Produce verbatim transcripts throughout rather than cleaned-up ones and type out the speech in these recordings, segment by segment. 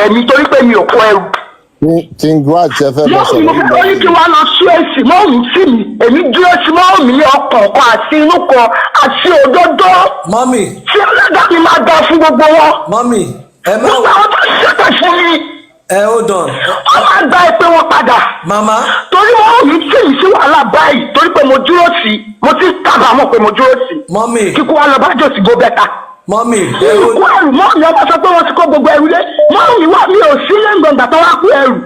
èmi torí pé mi ò kó ẹrù. King Raj ẹ fẹ́ bá Mọ́ mi mo sọ̀rọ̀. fẹ́ lórí kí wọ́n lọ ṣú èsì, mọ́ mi sí mi, èmi dúró sí mọ́ mi ní ọkàn kan àti inú kan àti òdodo Mọ́mì, tí ọlọ́dà mi máa dá fún gbogbo wọn. mọ́mì, ẹ má Gbogbo àwọn tó ṣètò fún mi, ẹ hold on. wọ́n máa gba ẹgbẹ́ wọn padà. Màmá, Mọ́ mi sí mi sí wàhálà báyìí torí pé mo dúró sí, mo ti kábàámọ̀ pé mo dúró sí. mọ́mì, Kíkú wa lọ bá jòsì go better. mọ́mì, ẹ hold Kó ẹrù mọ́ mi, ọmọ sọ pé wọ́n ti kó gbogbo ẹrù lé. Mọ́ mi wá, mi ò sí lẹ́ngbọ̀n ìgbà tó wá kó ẹrù.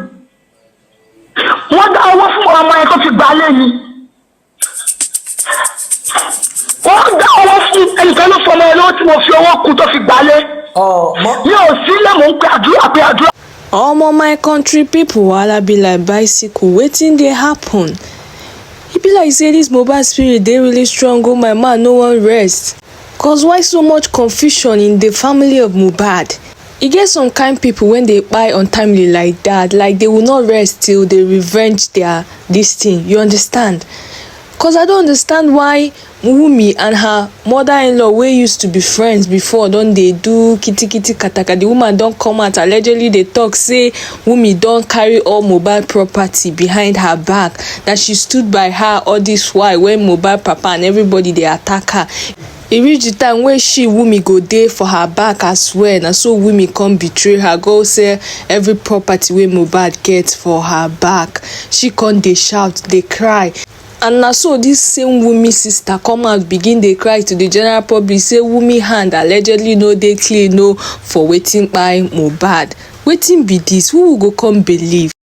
Wọ́n dá owó fún ọmọ yẹn tó fi gbalé ni. Wọ́n dá owó fún ẹnìkan ló fọmọ yẹn lówó tí mo fi owó kù tó fi gbalé. Ọ̀ mọ́ Mi ò sí lẹ́ mò ń pe àdúrà pe àdúrà. Omo, my country people, wahala be like bicycle, wetin dey happen? E be like say this Mohbad spirit dey really strong, oh my man no wan rest. Cause why so much confusion in the family of Mohbad? E get some kind people when they kpai untimely like that, like they will not rest till they revenge their this thing, you understand? Cause I don't understand why Wumi and her mother-in-law, wey used to be friends before, don dey do kitikiti kataka. The woman don come out, allegedly dey talk say Wumi don carry all Mohbad property behind her back, that she stood by her all this while when Mohbad papa and everybody dey attack her. E reach the time wey she, Wumi, go dey for her back as well. Na so Wumi come betray her, go sell every property wey Mohbad get for her back. She come dey shout, dey cry. And na so this same Wumi sister come out begin dey cry to the general public say Wumi hand allegedly no dey clean o for wetin kpai Mohbad. Wetin be this? Who go come believe?